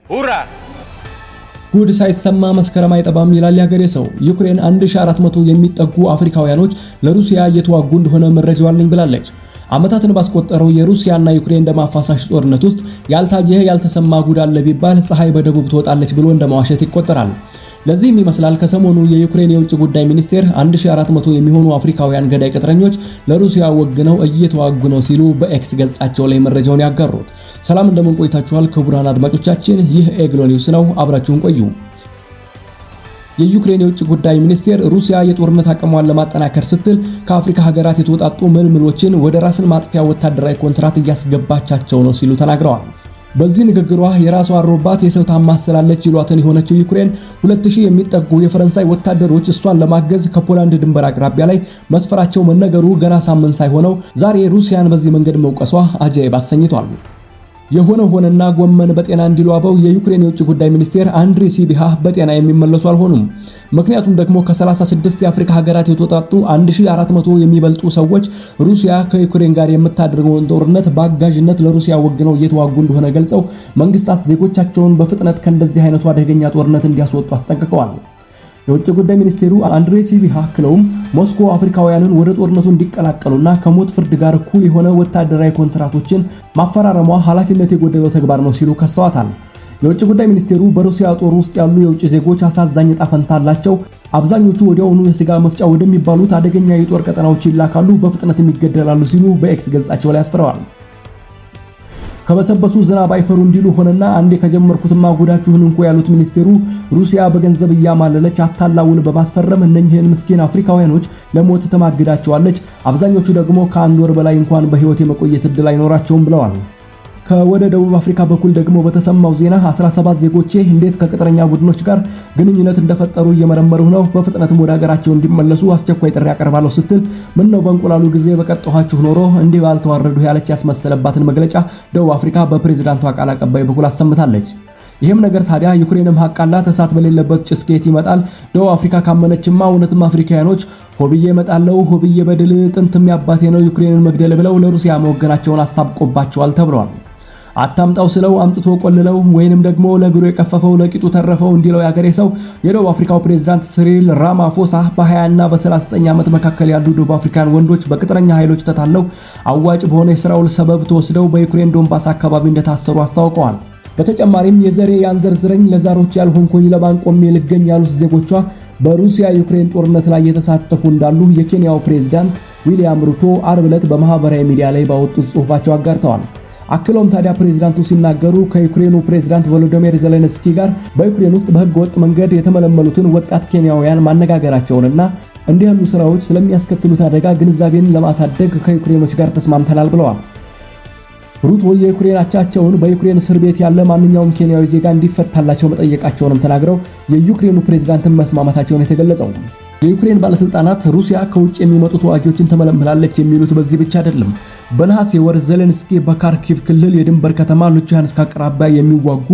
Ура! ጉድ ሳይሰማ መስከረም አይጠባም ይላል ያገሬ ሰው። ዩክሬን 1400 የሚጠጉ አፍሪካውያኖች ለሩሲያ እየተዋጉ እንደሆነ መረጃው አለኝ ብላለች። ዓመታትን ባስቆጠረው የሩሲያና ዩክሬን ደም አፋሳሽ ጦርነት ውስጥ ያልታየ ያልተሰማ ጉድ አለ ቢባል ፀሐይ በደቡብ ትወጣለች ብሎ እንደማዋሸት ይቆጠራል። ለዚህም ይመስላል ከሰሞኑ የዩክሬን የውጭ ጉዳይ ሚኒስቴር 1400 የሚሆኑ አፍሪካውያን ገዳይ ቅጥረኞች ለሩሲያ ወግነው እየተዋጉ ነው ሲሉ በኤክስ ገጻቸው ላይ መረጃውን ያጋሩት። ሰላም፣ እንደምን ቆይታችኋል ክቡራን አድማጮቻችን? ይህ ኤግሎ ኒውስ ነው። አብራችሁን ቆዩ። የዩክሬን የውጭ ጉዳይ ሚኒስቴር ሩሲያ የጦርነት አቅሟን ለማጠናከር ስትል ከአፍሪካ ሀገራት የተውጣጡ ምልምሎችን ወደ ራስን ማጥፊያ ወታደራዊ ኮንትራት እያስገባቻቸው ነው ሲሉ ተናግረዋል። በዚህ ንግግሯ የራሷ አሮባት የሰው ታማስላለች ይሏትን የሆነችው ዩክሬን 2000 የሚጠጉ የፈረንሳይ ወታደሮች እሷን ለማገዝ ከፖላንድ ድንበር አቅራቢያ ላይ መስፈራቸው መነገሩ ገና ሳምንት ሳይሆነው ዛሬ ሩሲያን በዚህ መንገድ መውቀሷ አጃይብ አሰኝቷል። የሆነ ሆነና ጎመን በጤና እንዲሉ አበው የዩክሬን የውጭ ጉዳይ ሚኒስቴር አንድሪ ሲቢሃ በጤና የሚመለሱ አልሆኑም። ምክንያቱም ደግሞ ከ36 የአፍሪካ ሀገራት የተውጣጡ 1400 የሚበልጡ ሰዎች ሩሲያ ከዩክሬን ጋር የምታደርገውን ጦርነት በአጋዥነት ለሩሲያ ወግነው እየተዋጉ እንደሆነ ገልጸው መንግስታት ዜጎቻቸውን በፍጥነት ከእንደዚህ አይነቱ አደገኛ ጦርነት እንዲያስወጡ አስጠንቅቀዋል። የውጭ ጉዳይ ሚኒስቴሩ አንድሬ ሲቢሃ አክለውም ሞስኮ አፍሪካውያንን ወደ ጦርነቱ እንዲቀላቀሉና ከሞት ፍርድ ጋር እኩል የሆነ ወታደራዊ ኮንትራቶችን ማፈራረሟ ኃላፊነት የጎደለው ተግባር ነው ሲሉ ከሰዋታል። የውጭ ጉዳይ ሚኒስቴሩ በሩሲያ ጦር ውስጥ ያሉ የውጭ ዜጎች አሳዛኝ ዕጣ ፈንታ አላቸው፣ አብዛኞቹ ወዲያውኑ የስጋ መፍጫ ወደሚባሉት አደገኛ የጦር ቀጠናዎች ይላካሉ፣ በፍጥነትም ይገደላሉ ሲሉ በኤክስ ገጻቸው ላይ አስፍረዋል። ከበሰበሱ ዝናብ አይፈሩ እንዲሉ ሆነና አንዴ ከጀመርኩትማ ጉዳችሁን እንኮ ያሉት ሚኒስቴሩ ሩሲያ በገንዘብ እያማለለች አታላ ውል በማስፈረም እነኝህን ምስኪን አፍሪካውያኖች ለሞት ተማግዳቸዋለች። አብዛኞቹ ደግሞ ከአንድ ወር በላይ እንኳን በህይወት የመቆየት እድል አይኖራቸውም ብለዋል። ከወደ ደቡብ አፍሪካ በኩል ደግሞ በተሰማው ዜና 17 ዜጎቼ እንዴት ከቅጥረኛ ቡድኖች ጋር ግንኙነት እንደፈጠሩ እየመረመሩ ነው፣ በፍጥነትም ወደ ሀገራቸው እንዲመለሱ አስቸኳይ ጥሪ አቀርባለሁ ስትል ምነው በእንቁላሉ ጊዜ በቀጠኋችሁ ኖሮ እንዲህ ባልተዋረዱ ያለች ያስመሰለባትን መግለጫ ደቡብ አፍሪካ በፕሬዝዳንቷ ቃል አቀባይ በኩል አሰምታለች። ይህም ነገር ታዲያ ዩክሬንም ሀቅ አላት፣ እሳት በሌለበት ጭስ ከየት ይመጣል? ደቡብ አፍሪካ ካመነችማ እውነትም አፍሪካውያኖች ሆብዬ እመጣለሁ፣ ሆብዬ በድል ጥንትም ያባቴ ነው ዩክሬንን መግደል ብለው ለሩሲያ መወገናቸውን አሳብቆባቸዋል ተብሏል። አታምጣው ስለው አምጥቶ ቆልለው ወይንም ደግሞ ለእግሩ የቀፈፈው ለቂጡ ተረፈው እንዲለው ያገሬ ሰው የደቡብ አፍሪካው ፕሬዝዳንት ሲሪል ራማፎሳ በ20 እና በ39 ዓመት መካከል ያሉ ደቡብ አፍሪካን ወንዶች በቅጥረኛ ኃይሎች ተታለው አዋጭ በሆነ የስራ ውል ሰበብ ተወስደው በዩክሬን ዶንባስ አካባቢ እንደታሰሩ አስታውቀዋል። በተጨማሪም የዘሬ ያንዘርዝረኝ ለዛሮች ያልሆንኩኝ ለማን ቆሜ ልገኝ ያሉት ዜጎቿ በሩሲያ ዩክሬን ጦርነት ላይ የተሳተፉ እንዳሉ የኬንያው ፕሬዝዳንት ዊሊያም ሩቶ አርብ ዕለት በማህበራዊ ሚዲያ ላይ ባወጡት ጽሑፋቸው አጋርተዋል። አክለውም ታዲያ ፕሬዝዳንቱ ሲናገሩ ከዩክሬኑ ፕሬዝዳንት ቮሎዲሚር ዜሌንስኪ ጋር በዩክሬን ውስጥ በህገ ወጥ መንገድ የተመለመሉትን ወጣት ኬንያውያን ማነጋገራቸውንና እንዲህ ያሉ ስራዎች ስለሚያስከትሉት አደጋ ግንዛቤን ለማሳደግ ከዩክሬኖች ጋር ተስማምተናል ብለዋል። ሩቶ የዩክሬን አቻቸውን በዩክሬን እስር ቤት ያለ ማንኛውም ኬንያዊ ዜጋ እንዲፈታላቸው መጠየቃቸውንም ተናግረው የዩክሬኑ ፕሬዝዳንትን መስማማታቸውን የተገለጸው። የዩክሬን ባለስልጣናት ሩሲያ ከውጭ የሚመጡ ተዋጊዎችን ተመለምላለች የሚሉት በዚህ ብቻ አይደለም። በነሐሴ ወር ዜሌንስኪ በካርኪቭ ክልል የድንበር ከተማ ሉቻንስክ አቅራቢያ የሚዋጉ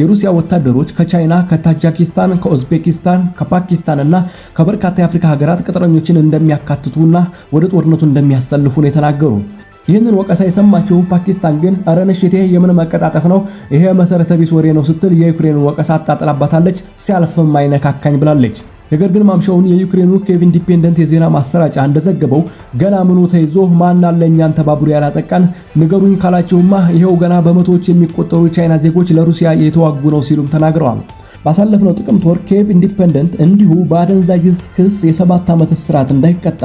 የሩሲያ ወታደሮች ከቻይና፣ ከታጃኪስታን፣ ከኡዝቤኪስታን፣ ከፓኪስታን እና ከበርካታ የአፍሪካ ሀገራት ቅጥረኞችን እንደሚያካትቱና ወደ ጦርነቱ እንደሚያሰልፉ ነው የተናገሩ። ይህንን ወቀሳ የሰማችው ፓኪስታን ግን ኧረ ንሽቴ የምን መቀጣጠፍ ነው ይሄ መሰረተ ቢስ ወሬ ነው ስትል የዩክሬንን ወቀሳ አጣጥላባታለች። ሲያልፍም አይነካካኝ ብላለች። ነገር ግን ማምሻውን የዩክሬኑ ኬቭ ኢንዲፔንደንት የዜና ማሰራጫ እንደዘገበው ገና ምኑ ተይዞ ማን አለ እኛን ተባብሮ ያላጠቃን ንገሩኝ ካላችሁማ ይሄው ገና በመቶዎች የሚቆጠሩ የቻይና ዜጎች ለሩሲያ የተዋጉ ነው ሲሉም ተናግረዋል። ባሳለፍነው ጥቅምት ወር ኬቭ ኢንዲፔንደንት እንዲሁ በአደንዛዥ እጽ ክስ የ7 ዓመት እስራት እንዳይቀጣ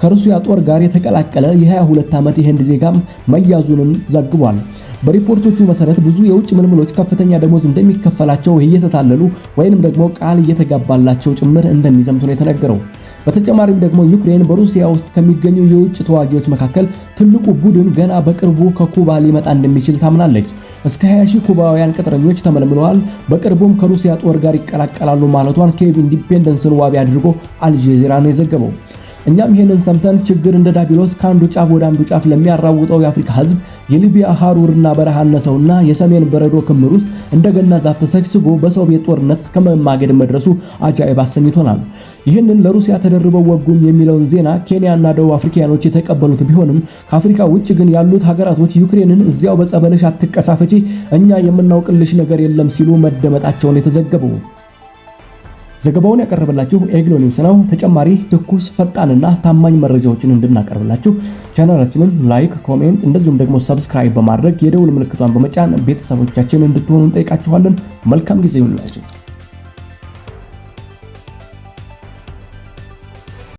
ከሩሲያ ጦር ጋር የተቀላቀለ የ22 ዓመት የህንድ ዜጋም መያዙንም ዘግቧል። በሪፖርቶቹ መሰረት ብዙ የውጭ ምልምሎች ከፍተኛ ደሞዝ እንደሚከፈላቸው እየተታለሉ ወይንም ደግሞ ቃል እየተጋባላቸው ጭምር እንደሚዘምቱ ነው የተነገረው። በተጨማሪም ደግሞ ዩክሬን በሩሲያ ውስጥ ከሚገኙ የውጭ ተዋጊዎች መካከል ትልቁ ቡድን ገና በቅርቡ ከኩባ ሊመጣ እንደሚችል ታምናለች። እስከ 20 ሺህ ኩባውያን ቅጥረኞች ተመልምለዋል፣ በቅርቡም ከሩሲያ ጦር ጋር ይቀላቀላሉ ማለቷን ኬቭ ኢንዲፔንደንስን ዋቢ አድርጎ አልጀዚራ ነው የዘገበው። እኛም ይህንን ሰምተን ችግር እንደ ዳቢሎስ ከአንዱ ጫፍ ወደ አንዱ ጫፍ ለሚያራውጠው የአፍሪካ ህዝብ የሊቢያ ሐሩርና በረሃ አነሰውና የሰሜን በረዶ ክምር ውስጥ እንደገና ዛፍ ተሰግስጎ በሰው ቤት ጦርነት እስከ መማገድ መድረሱ አጃኢብ አሰኝቶናል። ይህንን ለሩሲያ ተደርበው ወጉኝ የሚለውን ዜና ኬንያና ደቡብ አፍሪካኖች የተቀበሉት ቢሆንም ከአፍሪካ ውጭ ግን ያሉት ሀገራቶች ዩክሬንን እዚያው በጸበልሽ አትቀሳፈጪ፣ እኛ የምናውቅልሽ ነገር የለም ሲሉ መደመጣቸውን የተዘገበው። ዘገባውን ያቀረበላችሁ ኤግሎ ኒውስ ነው። ተጨማሪ ትኩስ፣ ፈጣንና ታማኝ መረጃዎችን እንድናቀርብላችሁ ቻናላችንን like፣ comment እንደዚሁም ደግሞ subscribe በማድረግ የደውል ምልክቷን በመጫን ቤተሰቦቻችን እንድትሆኑ እንጠይቃችኋለን። መልካም ጊዜ ይሁንላችሁ።